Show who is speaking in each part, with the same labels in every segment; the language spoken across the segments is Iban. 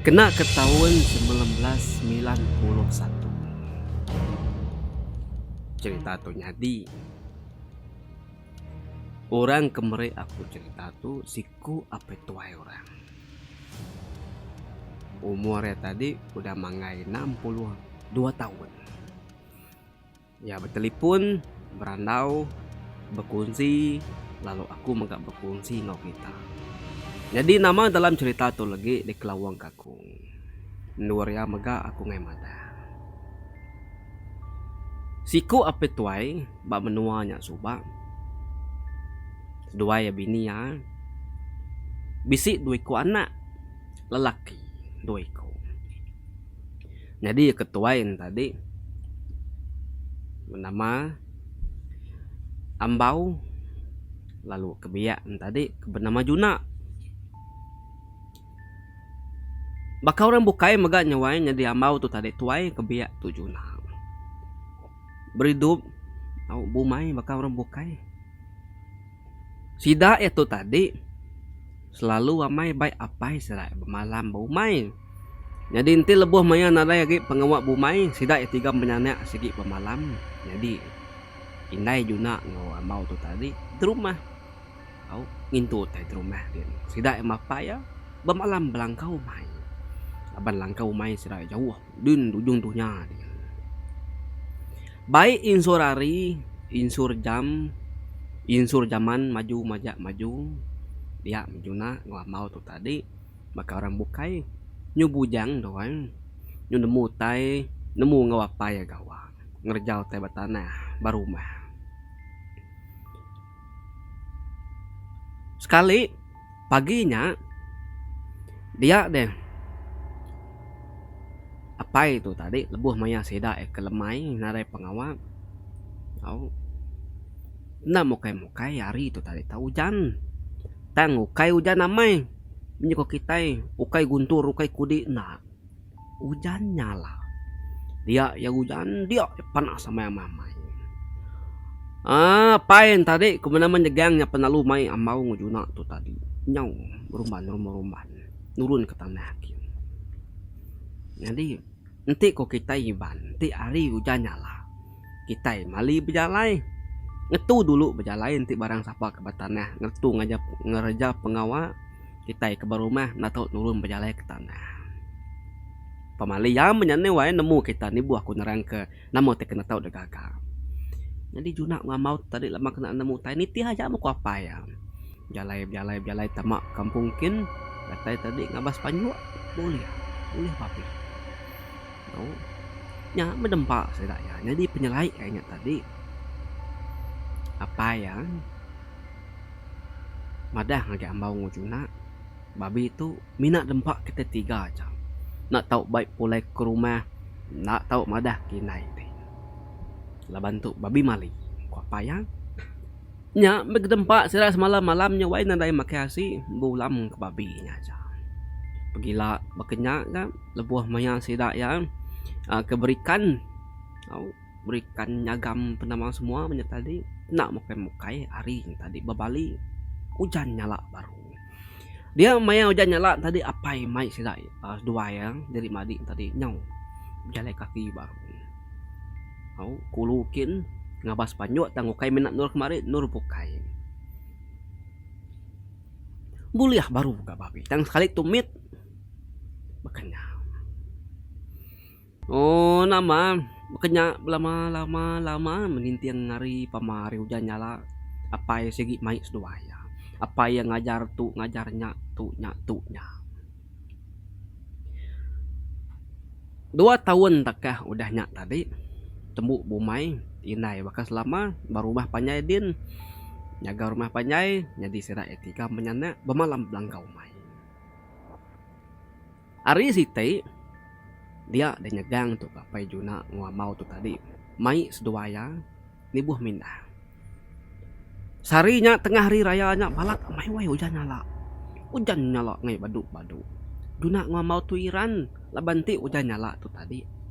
Speaker 1: Kena ke taun 1991 cherita tu nyadi. Orang ke meri aku cherita tu siku apai tuai orang. Umur iya tadi udah manggai 62 taun. Iya betelipun, berandau, bekunsi lalu aku mega bekunsi enggau kita. Nyadi nama dalam cherita tu legi dikelawangka aku. Endur iya mega aku ngai madah. Siku apai tuai ba menua nya suba seduai iya bini iya bisi dua iku anak lelaki dua iku. Nyadi ketuai ne tadi benama Ambau lalu ke biak ne tadi benama Juna. Baka orang bukai mega nyuai nyadi Ambau tu tadi tuai ke biak tu Juna. Beridup tau bumai baka orang bukai. Sida iya tu tadi selalu amai bai apai sida bemalam ba umai. Nyadi enti lebuh maya nadai agi pengawa bumai sida iya tiga menyanak sigi bemalam. Nyadi indai juna enggau ambau tu tadi derumah au ngintu utai derumah din. Sida iya mapai iya bemalam belangkau umai laban langkau umai sida jauh. Dun ujung dunya dia. Baik insur hari, insur jam, insur jaman maju majak maju dia mejuna enggau ambau tu tadi baka orang bukai nyu bujang tu ai nyu nemu utai nemu enggau apai iya gawa ngereja utai ba tanah ba rumah. Sekali pagi nya dia deh apai tu tadi lebuh maya sida ke lemai nadai pengawa au enda mukai mukai hari tu tadi tau ujan tang ukai ujan amai nyuko kitai ukai guntur ukai kudi enda. Ujan nyala. Dia iya ujan dia iya panas amai amai. Aaa pai ne tadi ku menda men nyegang nya penalu mai ambau enggau juna tu tadi nyau berumban rumban nurun ke tanah agi. Nyadi enti ku kitai Iban enti hari ujan nyala kitai mali bejalai ngetu dulu bejalai enti barang sapa ke betanah ngetu ngaja ngereja pengawa. Kitai ke ba rumah enda tau nurun bejalai ke tanah. Pemali iya meh nya wai nemu kita nibuh aku nerang ke nama ti kena tau digaga. Nyadi juna ngamau tadi lama kena nemu utai nitih aja meh ku apai iya. Bejalai bejalai bejalai tama kampung kin datai tadi ngabas panjuk bulih bulih babi. Au nya meh dempa sida iya nyadi penyelai iya nya tadi apai iya. Madah ngagai ambau enggau juna, babi tu mina dempa kitai tiga aja. Enda tau bai pulai ke rumah, enda tau madah ke indai ti. Laban tu babi mali, ku apai iya. Nya meh dempa sida semalam-malam nya wai nadai makai asi beulam ke babi nya aja. Pegila baka nya ga lebuh maya sida iya uhh ke berikan au. Berikan nyagam penama semua menya tadi enda mukai mukai hari nya tadi bebali ujan nyala baru. Dia maya ujan nyala tadi apai mai sida uhh seduai iya diri madi tadi nyau bejalai kaki baru. Au kulu kin ngabas panjuk tang ukai mina endur kemari endur bukai. Bulih baru ga babi tang sekali tu mit baka nya. Ooh nama baka nya belama lama lama meninting hari pama hari ujan nyala apai sigi mai seduai iya. Apai iya ngajar tu ngajar nya tu nya tu nya. Dua taun takah udah nya tadi tembu bumai indai baka selama ba rumah panjai din nyaga rumah panjai nyadi sida iya tiga menyanak bemalam belangkau umai. Ari siti, dia deh nyegang tu Apai Juna enggau Ambau tu tadi mai seduai iya nibuh mindah. Sehari nya tengah hari raya nya balat amai wai ujan nyala. Ujan nyala ngai badu badu. Juna enggau Ambau tu iran laban enti ujan nyala tu tadi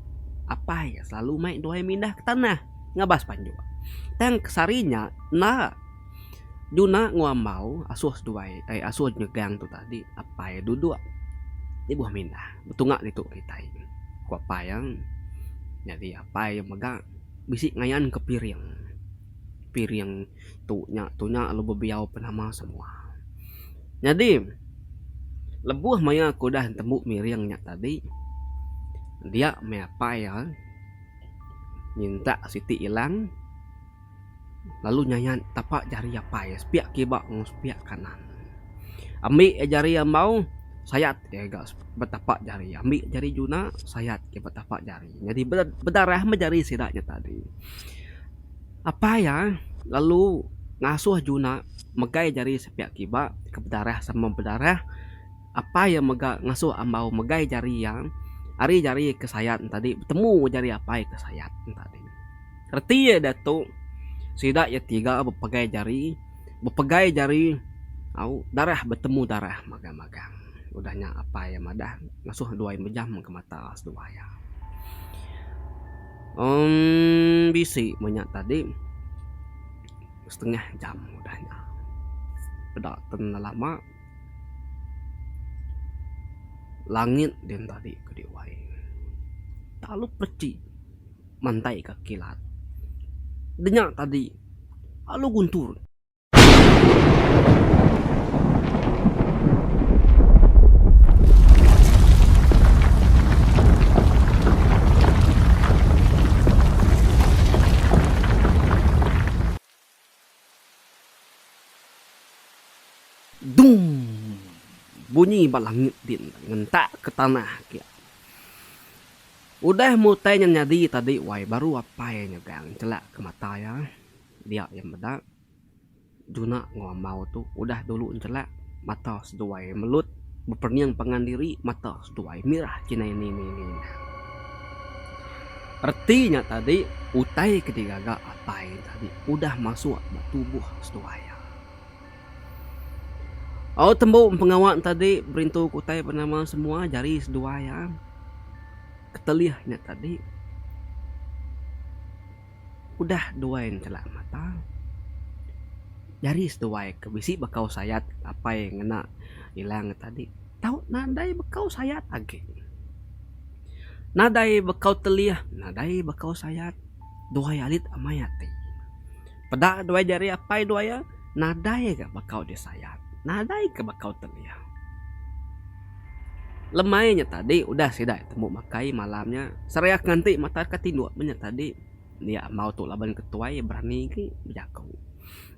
Speaker 1: apai iya selalu mai duai mindah ke tanah ngabas panjuk. Tang ke sehari nya enda. Juna enggau Ambau asuh seduai ai asuh nyegang tu tadi apai duduk. Ibuh mindah betunga ditu kitai, ku apai iya. Nyadi apai iya mega bisi ngayanka piring. Piring tu nya tu nya lalu bebiau penama semua. Nyadi lebuh maya ke udah tembu miring nya tadi dia meh apai iya nyintak siti ilang lalu nyayan tapak jari apai sepiak kiba enggau sepiak kanan. Ambi iya jari ambau sayat iya ga betapak jari. Ambi jari juna sayat iya betapak jari. Nyadi bedarah meh jari sida nya tadi. Apai iya lalu ngasuh juna megai jari sepiak kiba ke bedarah sama bedarah. Apai iya mega ngasuh ambau megai jari iya ari jari ke sayat ne tadi betemu jari apai ke sayat ne tadi. Reti iya diatu sida iya tiga bepegai jari bepegai jari au darah betemu darah magang-magang. Udah nya apai iya madah ngasuh duai mejam ke mata seduai iya. Emm bisi meh nya tadi setengah jam udah nya. Peda ten lama. Langit din tadi ke diwai lalu perechi mantai ka kilat. Denya tadi lalu guntur. Dumm. Bunyi ba langit din ngentak ke tanah kia. Udah meh utai nya nyadi tadi wai baru apai nyegang chelak ke mata iya dia iya meda juna enggau ambau tu udah dulu enchelak mata seduai melut bepening pangan diri mata seduai mirah chinai ni ni ni. Reti nya tadi utai ke digaga apai tadi udah masuk ba tubuh seduai iya. Au tembu pengawa tadi berintu ke utai benama semua jari seduai iya ketelih nya tadi udah duai enchelak mata jari seduai ke bisi bekau sayat apai ngena ilang tadi tau nadai bekau sayat agi. Nadai bekau telih, nadai bekau sayat, duai alit amai ati. Peda duai jari apai duai iya, nadai ga bekau disayat, nadai ga bekau telih. Lemai nya tadi udah sida tembu makai malam nya, seraya ke nganti mata ka tinduk meh nya tadi. Dia ambau tu laban ketuai berani agi bejaku.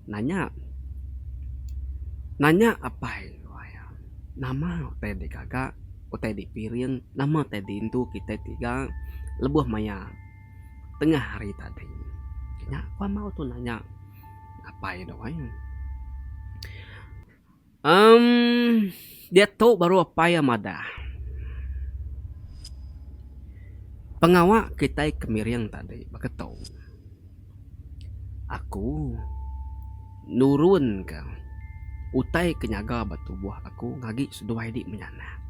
Speaker 1: Nanya, nanya apai wai nama utai digaga, utai dipiring, nama utai diintu kitai tiga lebuh maya tengah hari tadi. Nya ku ambau tu nanya apai deh wai. Emm diatu baru apai iya madah. Pengawa kitai ke miring tadi baka tu. Aku nurun ka utai ke nyaga ba tubuh aku ngagi seduai di menyanak.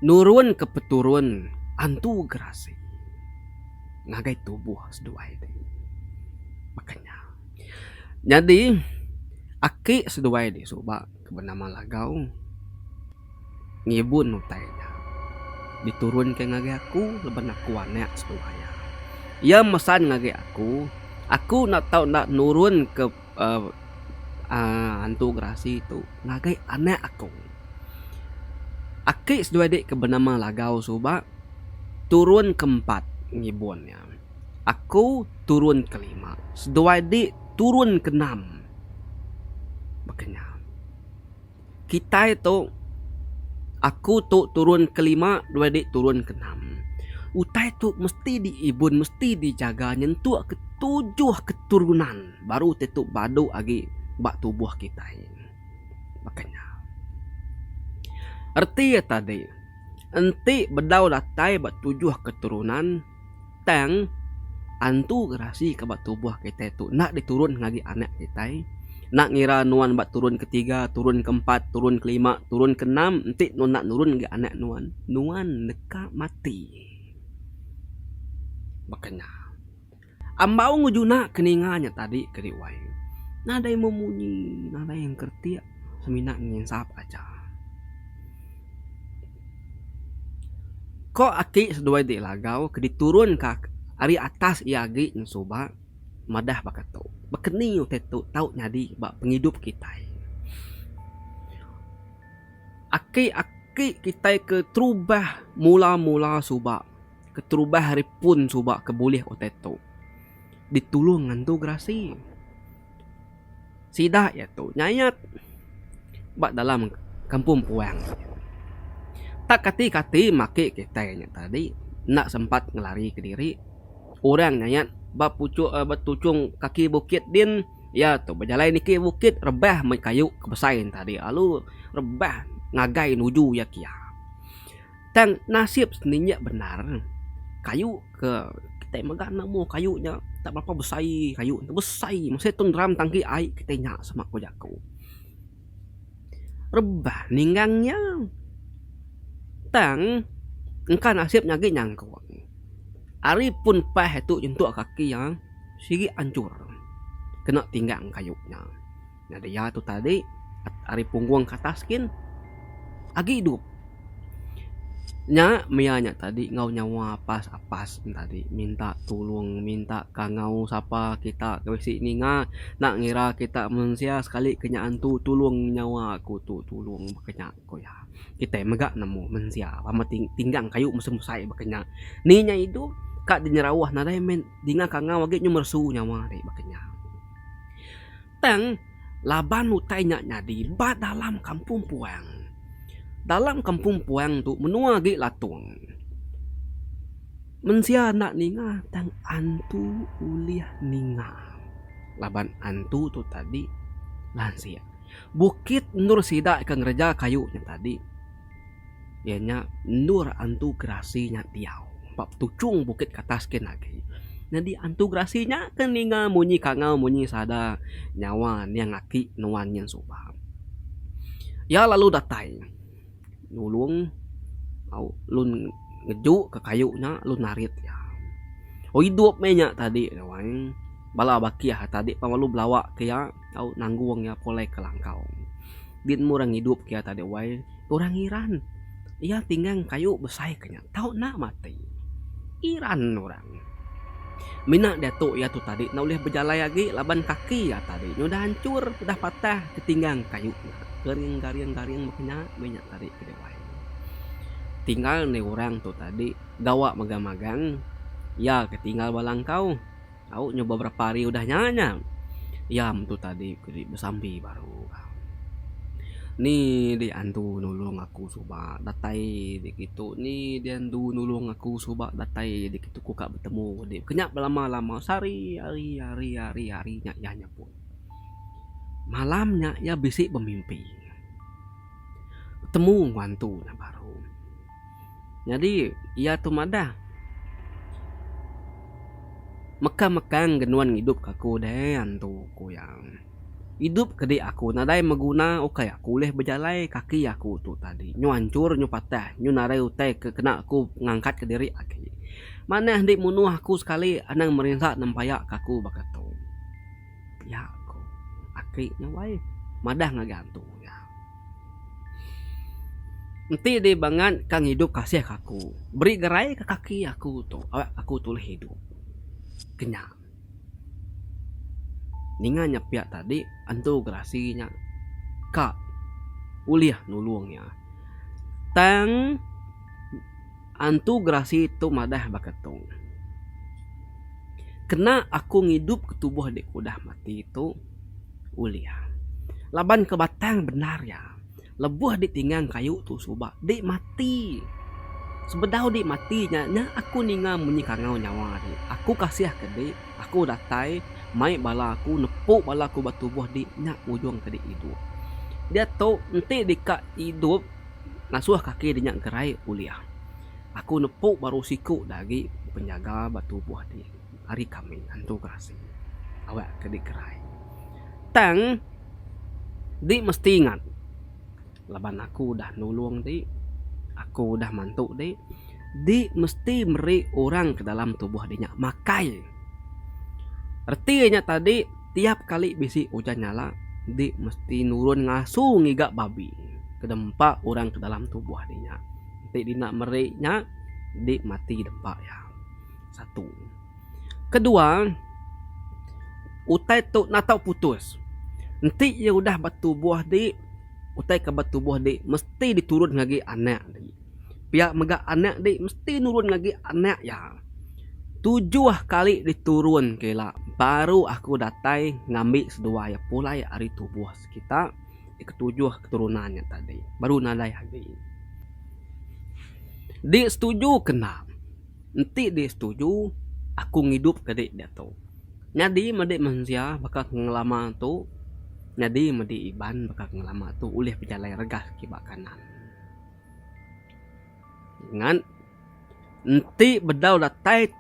Speaker 1: Nurun ke peturun antu gerasi ngagai tubuh seduai ti. Baka nya. Nyadi aki seduai di suba ke benama Lagau ngibun utai nya diturunka ngagai aku laban aku anak seduai iya. Iya mesan ngagai aku, aku enda tau enda nurunka uhh antu gerasi tu ngagai anak aku. Aki seduai di ke benama Lagau suba turun ke empat ngibun iya. Aku turun kelima, seduai di turun kenam. Baka nya. Kitai tu, aku tu turun kelima, duai di turun kenam. Utai tu mesti diibun, mesti dijaga nyentuk ke tujuh keturunan baru ti tu badu agi ba tubuh kitai. Baka nya. Reti iya tadi, enti bedau datai ba tujuh keturunan, Tang, antu gerasi ke ba tubuh kitai tu enda diturun ngagai anak kitai. Enda ngira nuan ba turun ketiga, turun keempat, turun kelima, turun keenam enti nuan enda nurun ngagai anak nuan, nuan deka mati. Baka nya. Ambau ngejuna ke ninga nya tadi ke diwai. Nadai memunyi, nadai engkeretik semina nginsap aja. Ko aki seduai di Lagau ke diturun ka ari atas iya agi ngesuba madah baka tu. Baka ni utai tu tau nyadi ba pengidup kitai. Aki aki kitai ke terubah mula mula suba keterubah ari pun suba ke bulih utai tu ditulung ngantu gerasi. Sida iya tu nyayat ba dalam kampung puang. Tak kati-kati maki kitai nya tadi enda sempat ngelari kediri. Orang nyayat ba puchuk ba tuchung kaki bukit din iya tu bejalai niki bukit rebah meh kayu ke besai ne tadi lalu rebah ngagai nuju iya kia. Tang nasib seninjik bendar kayu ke kitai mega nemu kayu nya tak berapa besai kayu ne besai mesti tong drum tangki ai kitai nya sema ku jaku. Rebah ninggang nya tang engka nasib nya agi nyangkung ari pun pah tu nyentuk kaki iya sigi anchur kena tinggang kayu nya. Nyadi iya tu tadi ari punggung ke atas gin agi idup. Nya mia nya tadi enggau nyawa apas apas ne tadi minta tulung minta kangau sapa kita ke bisi ninga enda ngira kita mensia sekali ke nya antu tulung nyawa aku tu tulung baka nya ku iya. Kitai mega nemu mensia pama tinggang kayu mesai mesai baka nya. Ni nya idup ka dinyerauh nadai meh dinga kangau agi nyu meresu nyawa deh baka nya. Tang, laban utai nya nyadi ba dalam kampung puang. Dalam kampung puang tu menua agi latung. Mensia enda ninga tang antu ulih ninga. Laban antu tu tadi lansik. Bukit endur sida ke ngereja kayu nya tadi. Iya nya endur antu gerasi nya diau ba tuchung bukit ke atas kin agi. Nyadi antu gerasi nya ke ninga munyi kangau munyi sada nyawa niang aki nuan nyin suba. Iya lalu datai nulung au lun ngeju ke kayu nya lalu narit iya. Oh idup meh nya tadi wai bala bakih tadi pan lalu belawa ke iya au nanggung iya pulai ke langkau. Din meh orang ngidup ke iya tadi wai. Orang Iran iya tinggang kayu besai ke nya tau enda mati. Iran orang. Mina diatu iya tu tadi enda ulih bejalai agi laban kaki iya tadi nya udah anchur udah patah ke tinggang kayu nya. Garing garing garing baka nya meh nya tadi ke dewai. Tinggal nih orang tu tadi gawa magang magang iya ke tinggal ba langkau. Au nyu beberapa hari udah nya nya iya mentu tadi keri besampi baru. Ni di andu nulung aku suba datai di kitu ni di andu nulung aku suba datai di kitu ku ka betemu di kenyap belama lama sehari hari hari hari hari nya iya nyebut. Malam nya iya bisi bemimpi betemu enggau antu nya baru. Nyadi iya tu madah mekang-mekang genuan ngidup ka aku deh antu ku iya. Idup ke dik aku nadai meguna ukai aku ulih bejalai kaki aku tu tadi nyu anchur nyu patah nyu nadai utai ke kena aku ngangkat kediri agi. Manah dik munuh aku sekali anang merinsa nempaya ka aku baka tu. Pia ko aki nya wai madah ngagai antu nya. Enti di bangat ka ngidup kasih ka aku beri gerai ka kaki aku tu awak aku tulih idup. Kenya. Ninga nya pia tadi antu gerasi nya ka ulih nulung iya. Tang antu gerasi tu madah baka tu. Kena aku ngidup ke tubuh dik udah mati tu ulih. Laban ke batang bendar iya lebuh dik tinggang kayu tu suba dik mati. Sebedau dik mati nya nya aku ninga munyi kangau nyawa dik. Aku kasih ke dik aku datai mai bala aku nepu bala aku ba tubuh dik nya ngujung ke dik idup. Diatu enti dik ka idup ngasuh kaki dik nya gerai ulih. Aku nepu baru siku da agi penjaga ba tubuh ti ari kami antu gerasi awak ke digerai. Tang di mesti ingat laban aku udah nulung ti, aku udah mantu ti, di mesti meri orang ke dalam tubuh di nya makai. Reti nya tadi tiap kali bisi ujan nyala di mesti nurun ngasu ngiga babi ke dempa orang ke dalam tubuh di nya. Enti dina meri nya. Di mati dempa iya. Satu. Kedua, utai tu enda tau putus. Enti iya udah ba tubuh di, utai ke ba tubuh di mesti diturun ngagai anak di. Pia mega anak di mesti nurun ngagai anak iya. Tujuh kali diturun ke ila baru aku datai ngambi seduai iya pulai ari tubuh kita ketujuh keturunan nya tadi baru nadai agi. Di setuju ke enda. Enti di setuju, aku ngidupka dik diatu. Nyadi meh dik mensia baka ke ngelama tu, nyadi meh dik Iban baka ke ngelama tu ulih bejalai regas kiba kanan. Ingat, enti bedau datai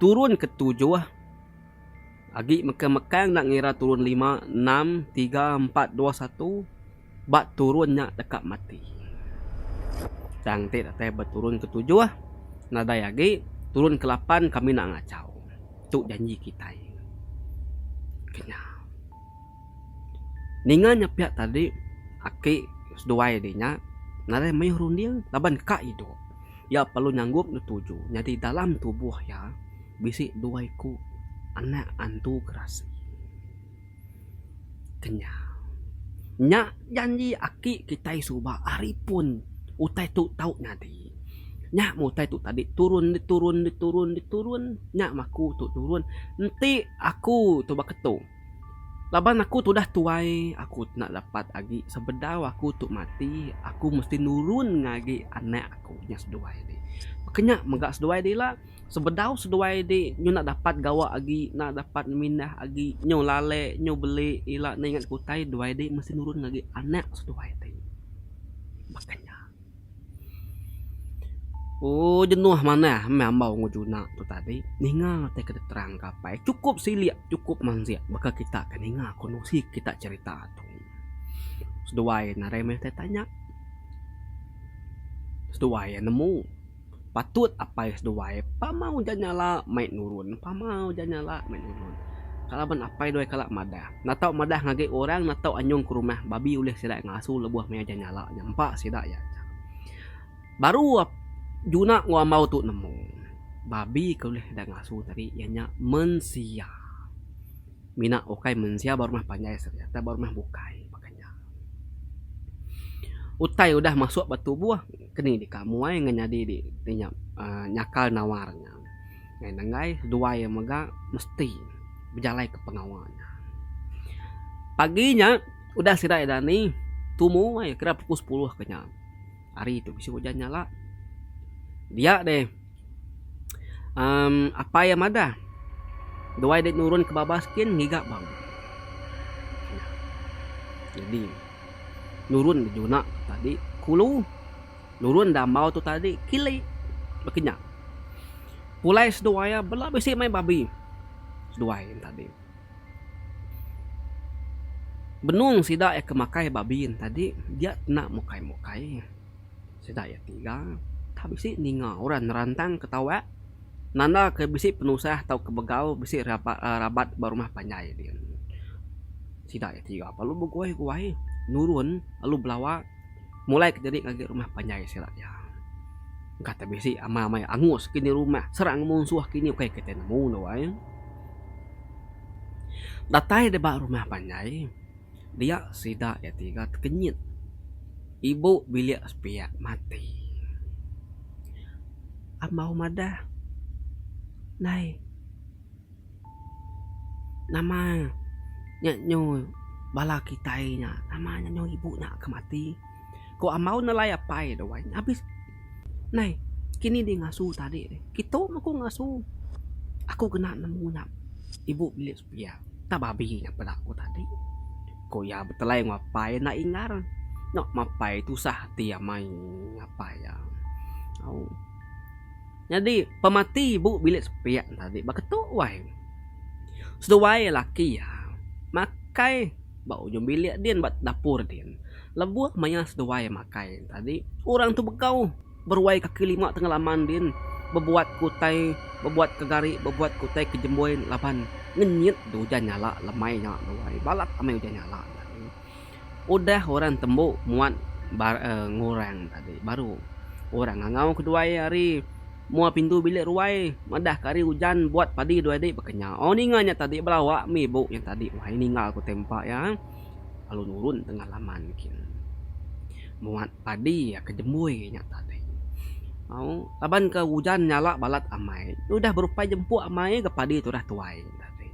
Speaker 1: turun ke tujuh, agi mekang-mekang enda ngira turun lima, enam, tiga, empat, dua, satu, Ba turun nya deka mati. Tang enti datai ba turun ketujuh, nadai agi, turun kelapan kami enda ngachau. Tu janji kitai. Kenya. Ninga nya pia tadi, aki seduai di nya nadai mayuh runding laban ka idup. Iya perlu nyanggup ngetuju nyadi dalam tubuh iya bisi dua iku anak antu gerasi. Kenya. Nya janji aki kitai suba ari pun utai tu tau nyadi. Nya meh utai tu tadi turun diturun diturun diturun nya meh aku tu turun. Enti aku tu baka tu laban aku tudah tuai aku enda dapat agi sebedau aku tu mati aku mesti nurun ngagai anak aku nya seduai ti. Baka nya mega seduai ti ila. Sebedau seduai di nyu enda dapat gawa agi enda dapat mindah agi nyu lale nyu beli ila enda ingat ke utai duai di mesti nurun ngagai anak seduai ti. Baka nya. Ooh jenuh manah meh ambau enggau juna tu tadi ninga utai ke diterang ke apai chukup silik chukup mansik baka kita ke ninga ku nusi kita cherita tu. Seduai nadai meh utai tanya. Seduai nemu. Patut apai seduai pama ujan nyala mai nurun pama ujan nyala mai nurun. Kala ban apai duai kala madah. Enda tau madah ngagai orang enda tau anyung ke rumah babi ulih sida ngasu lebuh maya ujan nyala nya empa sida iya aja. Baru juna enggau ambau tu nemu babi ke ulih sida ngasu tadi iya nya mensia. Mina ukai mensia ba rumah panjai saja tang ba rumah bukai baka nya. Utai udah masuk ba tubuh keni deka muai ngan nyadi di nya uhh nyakal nawar nya. Ngai nenggai seduai iya mega mesti bejalai ke pengawa nya. Pagi nya udah sida iya dani tumu ai kira pukul sepuluh ke nya. Hari tu bisi ujan nyala. Dia deh uhh apai iya madah duai deh nurun ke babas kin ngiga babi. Nyadi nurun da juna tu tadi kulu nurun da ambau tu tadi kili baka nya. Pulai seduai iya bela bisi mai babi seduai ne tadi. Benung sida iya ke makai babi ne tadi dia enda mukai mukai. Sida iya tiga tak bisi ninga orang nerantang ketawa nanda ke bisi penusah tauka begau bisi rabat ba rumah panjai din. Sida iya tiga lalu beguai guai nurun lalu belawa mulai ke diri ngagai rumah panjai sida iya. Engka te bisi amai amai angus kini rumah serang munsuh kini ukai kitai nemu ne wai. Datai deh ba rumah panjai. Dia sida iya tiga tekenyit. Ibu bilik sepiak mati. Ambau madah, Ndai. Nama nya nyu bala kitai nya, nama nya nyu ibu nya ke mati. Ku ambau nelai apai deh wai. Abis ndai kini deh ngasu tadi deh. Kitu meh ku ngasu. Aku kena nemu nya ibu bilik sepiak. Tak babi nya peda ku tadi. Ku iya betelai enggau apai enda inggar. Nya mapai tusah ati amai apai iya. Au. Nyadi pemati ibu bilik sepiak tadi baka tu wai. Seduai laki iya makai ba ujung bilik din ba dapur din. Lebuh maya seduai makai tadi orang tu begau beruai kaki lima tengah laman din bebuat ke utai bebuat ke gari bebuat ke utai ke jembui laban ngenyit ujan nyala lemai nya duai balat amai ujan nyala tadi. Udah orang tembu muat ngurang tadi baru orang ngangau keduai ari. Mua pintu bilik ruai madah ke hari ujan buat padi dua adi baka nya. Oh ninga nya tadi belawa mih ibu nya tadi wai ninggal ku tempa iya lalu nurun tengah laman kin. Muat padi ke jembui nya tadi. Au laban ke ujan nyala balat amai udah berupai jempuk amai ga padi tudah tuai nya tadi.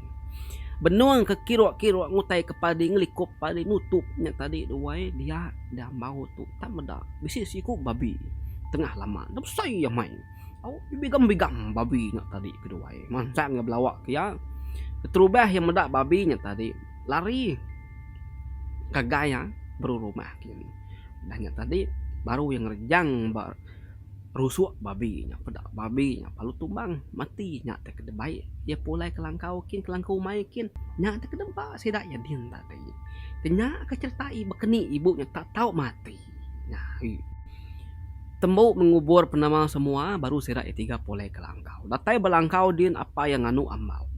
Speaker 1: Benung ke kiruk-kiruk ngutai ke padi ngelikup padi nutup nya tadi duai dia diambau tu tak meda. Bisi siku babi tengah lama ne besai amai. Au bigam-bigam babi nya tadi keduai. Mansang iya belawa ke iya. Keterubah iya meda babi nya tadi lari ngagai iya baru rumah kin. Udah nya tadi baru iya ngerejang ba rusuk babi nya peda babi nya lalu tumbang mati nya te kedebai iya pulai ke langkau kin ke langkau umai kin nya te kedempa sida iya din tadi. Nya ke cherita baka ni ibu nya tau mati. Tembu mengubur penama semua baru sida iya tiga pulai ke langkau. Datai ba langkau din apai iya nganu ambau.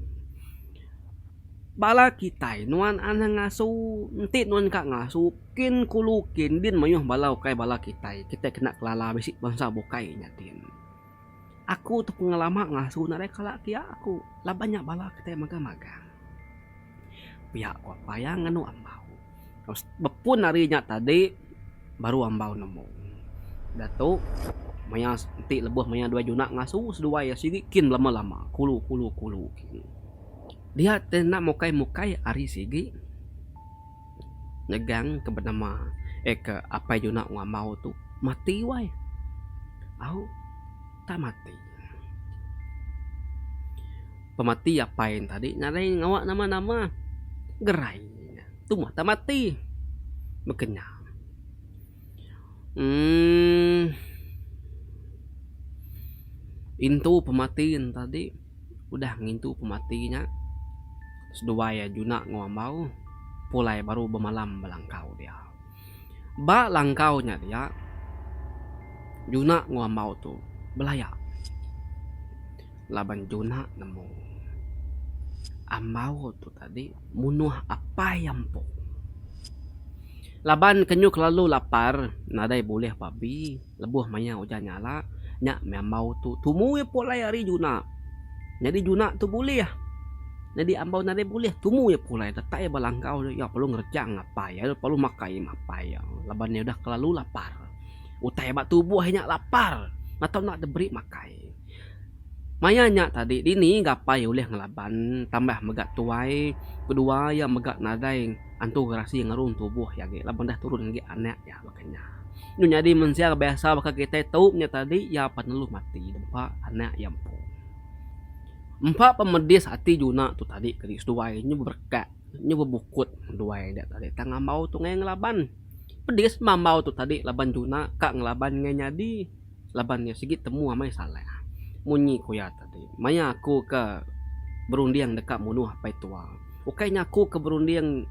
Speaker 1: Bala kitai nuan anang ngasu enti nuan ka ngasu kin kulu kin din mayuh bala ukai bala kitai. Kitai kena kelala bisi bansa bukai nya din. Aku tu pengelama ngasu nadai kala kia aku laban nya bala kitai magang-magang. Pia ku apai iya nganu ambau. Bepun ari nya tadi baru ambau nemu. Diatu maya enti lebuh maya duai juna ngasu seduai iya sigi kin belama lama kulu kulu kulu kin. Dia ti enda mukai mukai ari sigi nyegang ke benama eh ke apai juna enggau ambau tu mati wai. Au tak mati. Pemati apai ne tadi nadai ngawa nama nama gerai nya. Tumah tak mati. Baka nya. Uhh intu pemati ne tadi udah ngintu pemati nya seduai iya juna enggau ambau pulai baru bemalam ba langkau dia. Ba langkau nya dia juna enggau ambau tu belaya. Laban Juna nemu ambau tu tadi munuh apai iya empu. Laban ke nyu kelalu lapar nadai bulih babi lebuh maya ujan nyala nya meh ambau tu tumu iya pulai ari Juna. Nyadi Juna tu bulih. Nyadi ambau nadai bulih tumu iya pulai datai ba langkau iya perlu ngerejang apai iya perlu makai apai iya laban iya udah kelalu lapar. Utai ba tubuh iya nya lapar atau enda diberi makai. Maya nya tadi dini gapai ulih ngelaban tambah mega tuai kedua iya mega nadai antu gerasi ngerung tubuh iya agi laban dah turun agi anak iya baka nya. Nya nyadi mensia biasa baka kitai tu nya tadi iya penelu mati nempa anak iya empu. Empa pemedis ati juna tu tadi kadi seduai nyu berekak nyu bebukut seduai dia tadi tang ambau tu ngai ngelaban. Pedis mah ambau tu tadi laban juna ka ngelaban ngai nyadi. Laban iya sigi temu amai salah. Munyi ku iya tadi, maya aku ke berunding deka munuh apai tua. Ukai nya aku ke berunding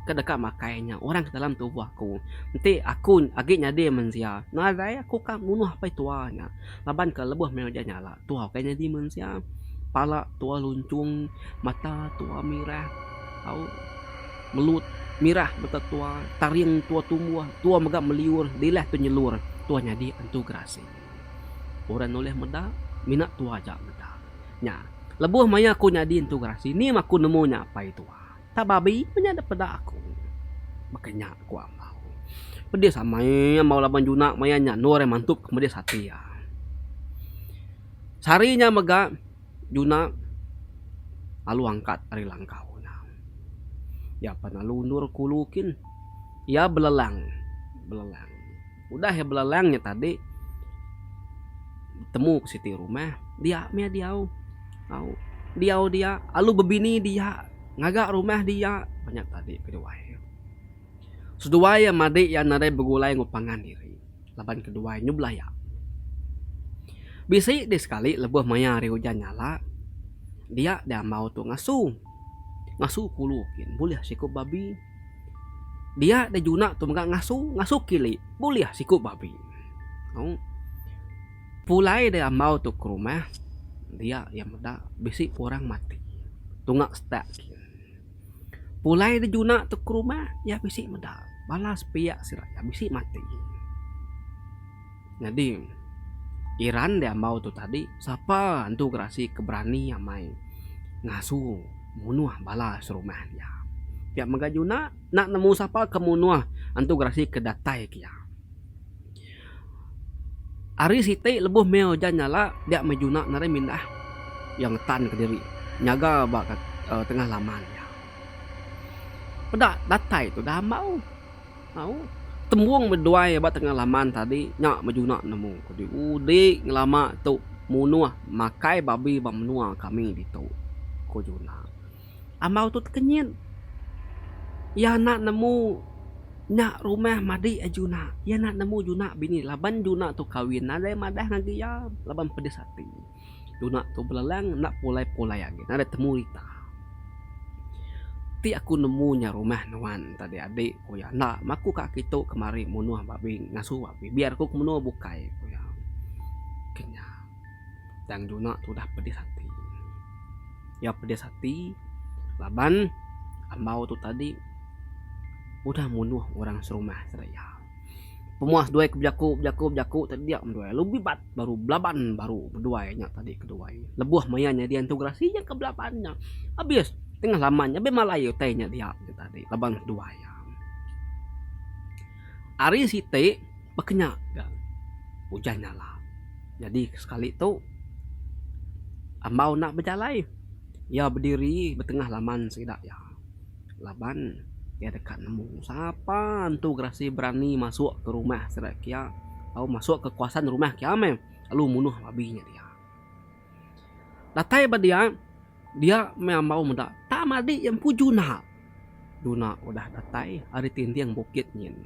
Speaker 1: ke deka makai nya orang ke dalam tubuh aku. Enti aku agi nyadi mensia, nadai aku ka munuh apai tua nya. Laban ke lebuh meh ujan nyala, tua ukai nyadi mensia. Pala tua lunchung, mata tua mirah, au melut mirah mata tua, taring tua tumbuh, tua mega meliur, dilah tu nyelur, tua nyadi antu gerasi. Orang nulih meda, mina tua aja meda. Nya, lebuh maya aku nyadi antu gerasi, ni meh aku nemu nya apai tua. Tak babi meh nya da peda aku. Baka nya ku Ambau. Pedis amai Ambau laban juna maya nya endur iya mantup ke medis ati iya. Sehari nya mega. Juna lalu angkat ari langkau nya. Iya pan lalu undur ke ulu kin. Iya belelang, belelang. Udah iya belelang nya tadi betemu ke siti rumah dia mih iya diau. Au diau dia lalu bebini dia ngaga rumah dia nya tadi keduai. Seduai iya madi iya nadai begulai enggau pangan diri. Laban keduai nyu belaya. Bisi dih sekali lebuh maya hari ujan nyala, dia deh ambau tu ngasu. Ngasu kulu kin bulih siku babi. Dia deh juna tu mega ngasu, ngasu kili bulih siku babi. Au. Pulai deh ambau tu ke rumah, dia iya meda bisi orang mati tunga setak kin. Pulai da juna tu ke rumah iya bisi meda bala sepiak sida iya bisi mati. Nyadi. Iran deh ambau tu tadi sapa antu gerasi ke berani amai ngasu munuh bala serumah dia. Pia mega juna enda nemu sapa ke munuh antu gerasi ke datai ke iya. Ari siti lebuh meh ujan nyala dia meh juna narai mindah iya ngetan kediri nyaga ba tengah laman iya. Peda datai tudah ambau. Au. Tembung beduai ba tengah laman tadi nya bejuna nemu ku di udik ngelama tu munuh makai babi ba menua kami ditu, ku Juna. Ambau tu tekenyit. Iya enda nemu nya rumah madi ai Juna. Iya enda nemu Juna bini laban Juna tu kawin nadai madah ngagai iya laban pedis ati. Juna tu belelang enda pulai-pulai agi nadai temu rita. Ti aku nemu nya rumah nuan tadi adi ku iya enda meh aku ka kitu kemari munuh babi ngasu babi biar ku ke menua bukai ku iya. Ke nya tang juna tu udah pedis ati. Iya pedis ati laban ambau tu tadi udah munuh orang serumah sida iya. Pemuas duai ke bejaku bejaku bejaku tadi dia menduai lalu bibat baru belaban baru beduai nya tadi keduai. Lebuh maya nyadi antu gerasi nya ke belaban nya abis tengah laman nya abis malai utai nya dia nya tadi laban seduai iya. Ari siti baka nya ga ujan nyala. Nyadi sekali tu ambau enda bejalai iya bediri betengah laman sida iya. Laban iya deka nemu sapa entu gerasi berani masuk ke rumah sida kia tau masuk ke kawasan rumah kia meh lalu munuh babi nya dia. Datai ba dia, dia meh ambau meda tak madi iya empu juna. Juna udah datai ari tinding bukit nyin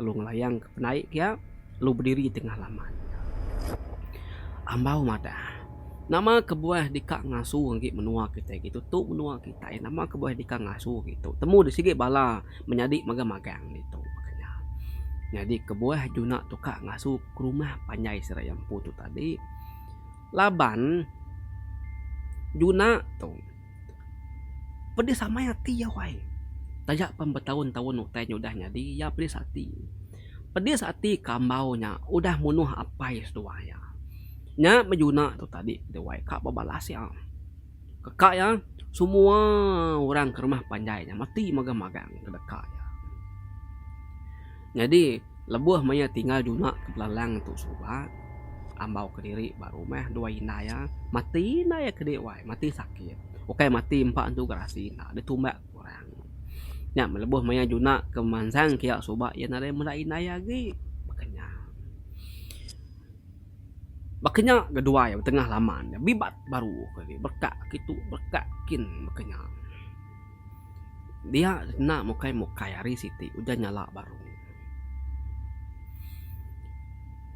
Speaker 1: lalu ngelayang ke pendai kia lalu bediri tengah laman. Ambau madah, nama kebuah deka ngasu agi menua kitai gitu tu menua kitai nama kebuah deka ngasu gitu temu di sigi bala menyadi magang-magang ditu baka nya. Nyadi kebuah juna tu ka ngasu ke rumah panjai Seraya empu tu tadi laban juna tu pedis amai ati iya wai. Taja pan betaun-taun utai nya udah nyadi iya pedis ati. Pedis ati ke ambau nya udah munuh apai seduai iya. Nya meh juna tu tadi duai ka bebalas iya. Keka iya semua orang ke rumah panjai nya mati magang-magang ke deka iya. Nyadi lebuh maya tinggal juna ke belalang tu suba ambau kediri ba rumah duai indai iya mati indai iya kedi wai mati sakit ukai mati empa antu gerasi enda ditumbak orang. Nya meh lebuh maya juna ke mansang kiya suba iya nadai meda indai iya agi baka nya. Baka nya ga duai betengah laman bibat baru ke berekak kitu berekak kin baka nya. Dia enda mukai-mukai hari siti ujan nyala baru.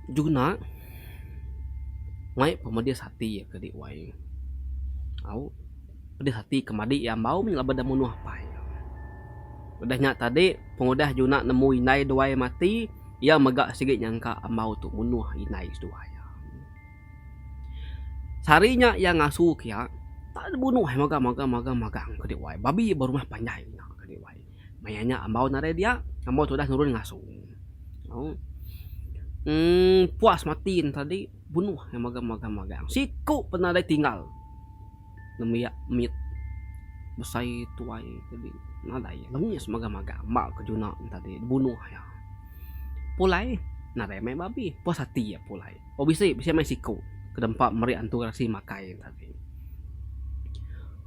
Speaker 1: Juna mai pemedis ati iya ke di wai. Au pedis ati ke madi iya ambau mih laban deh munuh apai iya. Udah nya tadi pengudah Juna nemu indai duai mati iya mega sigi nyangka ambau tu munuh indai seduai iya. Sehari nya iya ngasu ke iya tak dibunuh mega mega mega magang ke diwai babi ba rumah panjai nya ke diwai. Maya nya ambau nadai dia ambau tudah nurun ngasu. Au uhh puas mati ne tadi bunuh iya mega mega magang siku pun nadai tinggal nembiak mit besai tuai tadi nadai lengis mega magang ba ke juna ne tadi dibunuh iya. Pulai nadai mai babi puas ati iya pulai. Oh bisi, bisi amai siku ke dempa meri antu rasi makai tadi.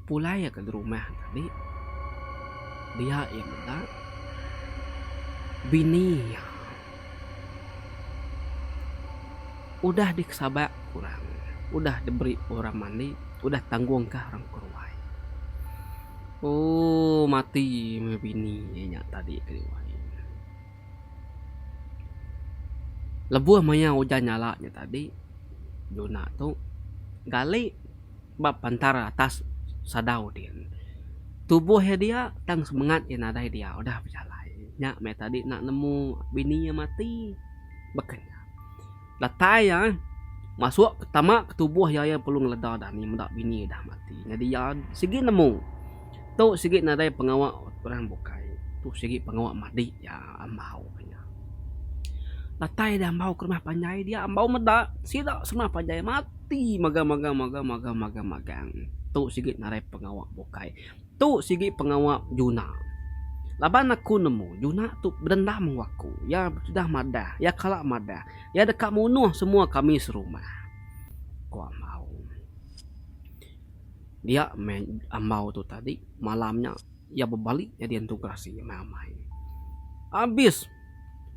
Speaker 1: Pulai iya ke rumah tadi, dia iya meda bini iya udah dikesabak orang, udah diberi orang mandi, udah tanggungka orang ke ruai. Ooh mati meh bini iya nya tadi ke ruai. Lebuh maya ujan nyala nya tadi, Juna tu gali ba pantar atas sadau din. Tubuh iya dia tang semengat iya nadai dia udah bejalai. Nya meh tadi enda nemu bini iya mati. Baka nya. Datai iya masuk ke tama ke tubuh iya, iya perlu ngeleda dani meda bini iya udah mati. Nyadi iya sigi nemu tu sigi nadai pengawa orang bukai. Tu sigi pengawa madi iya ambau nya. Datai deh ambau ke rumah panjai dia ambau meda sida serumah panjai mati magang magang magang magang magang magang. Tu sigi narai pengawa bukai. Tu sigi pengawa Juna. Laban aku nemu Juna tu bedendam enggau aku. Iya udah madah, iya kala madah, iya deka munuh semua kami serumah, ku Ambau. Dia meh Ambau tu tadi malam nya iya bebali nyadi antu gerasi amai-amai. Abis.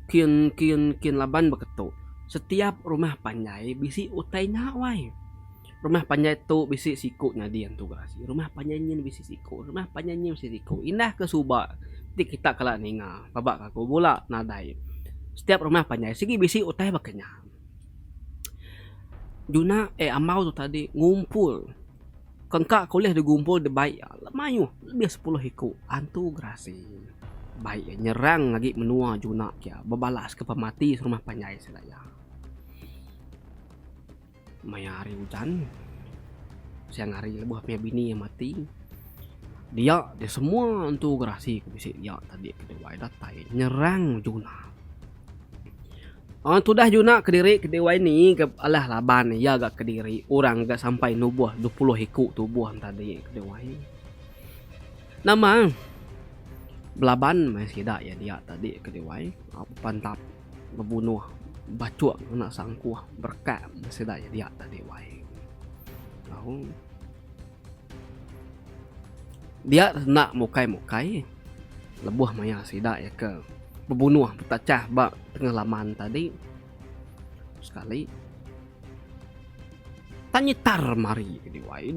Speaker 1: Kin kin kin laban beketu. Setiap rumah panjai bisi utai nya wai. Rumah panjai tu bisi siku nyadi antu gerasi. Rumah panjai nyin bisi siku. Rumah panjai nyin bisi siku. Indah ke suba ti kita kala ninga paba ka aku bula nadai. Setiap rumah panjai sigi bisi utai baka nya. Juna eh ambau tu tadi ngumpul Kengka ke ulih digumpul dibai iya mayuh lebih sepuluh iku antu gerasi. Bai iya nyerang agi menua juna kia bebalas ke pemati serumah panjai sida iya. Maya hari ujan, siang hari lebuh maya bini iya mati, dia deh semua antu gerasi ke bisi dia tadi ke duai datai nyerang juna. Aaa tudah juna kediri ke diwai ni ga alah laban iya ga kediri orang ga sampai nubuh 20 iku tubuh tadi ke diwai. Nama belaban meh sida iya dia tadi ke diwai bepantap bebunuh bachuk ngena sangkuh berekak meh sida iya dia tadi wai. Au Dia enda mukai-mukai lebuh maya sida iya ke bebunuh betachah ba tengah laman tadi sekali tak nyitar mari ke diwai.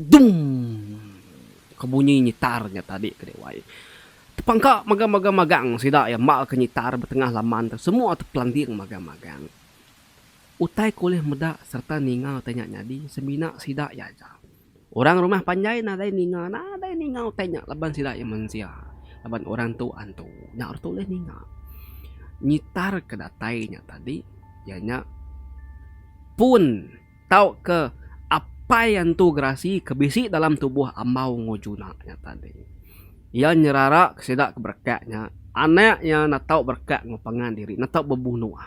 Speaker 1: Dumm. Ke bunyi nyitar nya tadi ke dewai. Tepangka magang-magang magang sida iya mal ke nyitar ba tengah laman tu semua tepelanding magang-magang. Utai ke ulih meda sereta ninga utai nya nyadi semina sida iya aja. Orang rumah panjai nadai ninga nadai ninga utai nya laban sida iya mensia laban orang tu antu nya orang tu ulih ninga. Nyitar ke datai nya tadi iya nya pun. Tauka apai antu gerasi ke bisi dalam tubuh ambau enggau juna nya tadi. Iya nyerara ke sida ke berekak nya, anak iya enda tau berekak enggau pangan diri, enda tau bebunuh.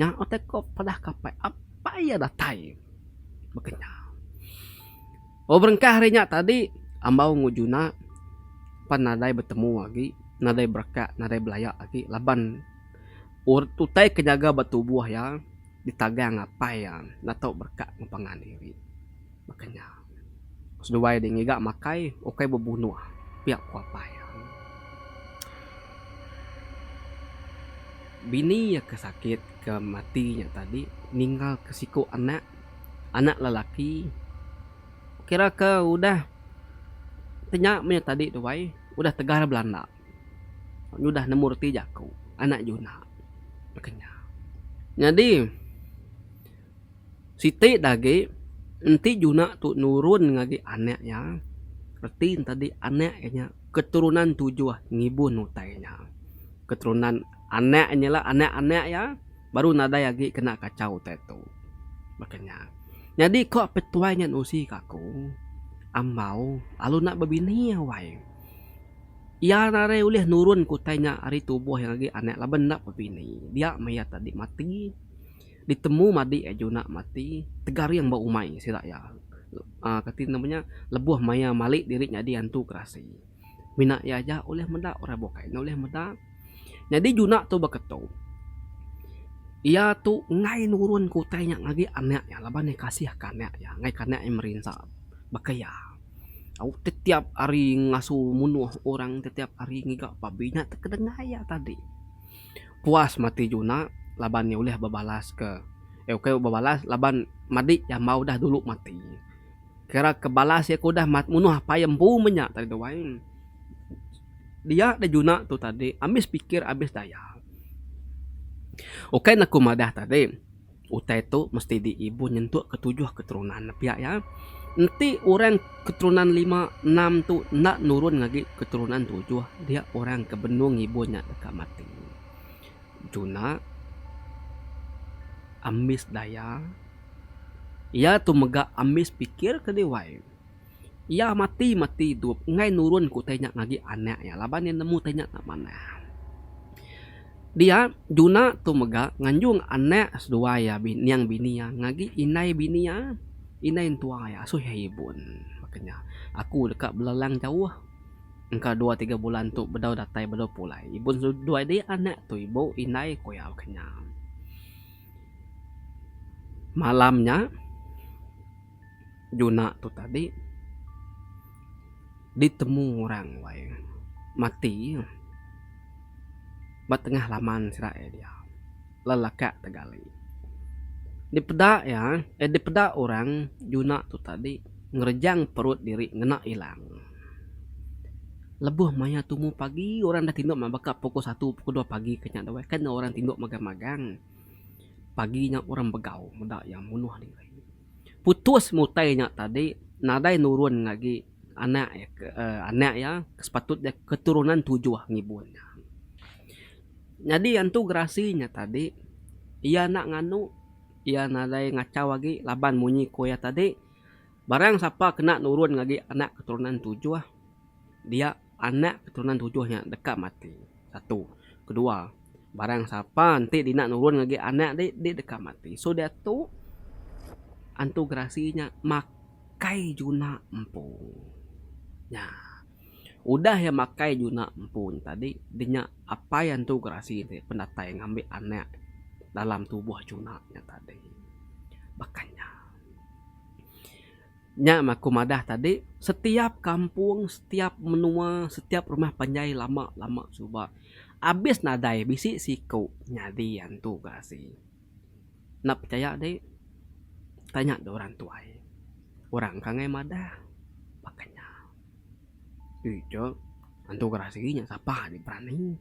Speaker 1: Nya utai ko padah ke apai, apai iya datai baka nya. Oh berengkah ari nya tadi, ambau enggau juna pan nadai betemu agi, nadai berekak, nadai belaya agi laban utai ke nyaga ba tubuh iya. Ditagang apai iya enda tau berekak enggau pangan diri. Baka nya. Seduai deh ngiga makai ukai bebunuh pia ku apai iya. Bini iya ke sakit ke mati nya tadi ninggal ke siku anak, anak lelaki kira ke udah ti nya meh tadi tu ai udah tegar belanda. Nyudah nemu reti jaku anak juna baka nya. Nyadi siti da agi enti juna tu nurun ngagai anak iya reti ne tadi anak iya nya keturunan tujuh ngibun utai nya. Keturunan anak nya ila anak anak iya baru nadai agi kena kachau utai tu. Baka nya. Nyadi ko petuai nya nusi ka aku ambau lalu enda bebini wai. Iya nadai ulih nurun ke utai nya ari tubuh iya agi anak laban enda bebini. Dia meh iya tadi mati. Ditemu madi iya juna mati tegaring ba umai sida iya. Aaa kati nama nya lebuh maya mali diri nyadi antu gerasi. Mina iya aja ulih meda orang bukai enda ulih meda. Nyadi juna tu baka tu. Iya tu enggai nurun ke utai nya ngagai anak iya laban iya kasih ke anak iya enggai ke anak iya merinsa baka iya. Au tetiap hari ngasu munuh orang tetiap hari ngiga babi nya tekedengai iya tadi. Puas mati juna laban iya ulih bebalas ke eh ukai bebalas laban madi iya ambau udah dulu mati. Kira ke balas iya ke udah munuh apai iya empu meh nya tadi tu ai. Dia da juna tu tadi ambis pikir ambis daya. Ukai ne aku madah tadi. Utai tu mesti diibun nyentuk ke tujuh keterunan pia iya. Enti orang keterunan lima, enam tu enda nurun agi keterunan tujuh dia orang ke benung ngibun nya deka mati. Juna. Ambis daya. Iya tu mega ambis pikir ke diwai. Iya mati-mati idup enggai nurun ke utai nya ngagi anak iya laban iya nemu utai nya enda manah. Dia, Juna tu mega nganjung anak seduai iya niang bini iya ngagi indai bini iya, indai entua iya asuh iya ibun. Baka nya, aku deka belelang jauh engka dua tiga bulan tu bedau datai bedau pulai. Ibun seduai dia anak tu ibu indai ku iya baka nya. Malam nya. Juna tu tadi ditemu orang wai mati ba tengah laman sida iya dia lelakak tegali. Dipeda iya eh dipeda orang Juna tu tadi ngerejang perut diri ngena ilang. Lebuh maya tumu pagi orang dah tinduk baka pukul satu pukul dua pagi ke nya dawai kan orang tinduk magang-magang. Pagi nya orang begau meda iya munuh diri. Putus mutai nya tadi nadai nurun agi anak iya ke anak iya ke sepatut iya keturunan tujuh ngibun nya. Nyadi antu gerasi nya tadi iya enda nganu iya nadai ngachau agi laban munyi ku iya tadi barang sapa kena nurun agi anak keturunan tujuh dia anak keturunan tujuh nya deka mati. Satu. Kedua. Barang sapa enti dina nurun ngagai anak di di deka mati. So diatu antu gerasi nya makai juna empu. Nya. Udah iya makai juna empu nya tadi dinya apai antu gerasi ti pendatai ngambi anak dalam tubuh juna nya tadi. Baka nya. Nya meh aku madah tadi, setiap kampung, setiap menua, setiap rumah panjai lama lama suba abis nadai bisi siku nyadi antu gerasi. Enda pechaya deh tanya deh orang tuai. Orang ka angai madah baka nya. Ija antu gerasi nya sapa agi berani.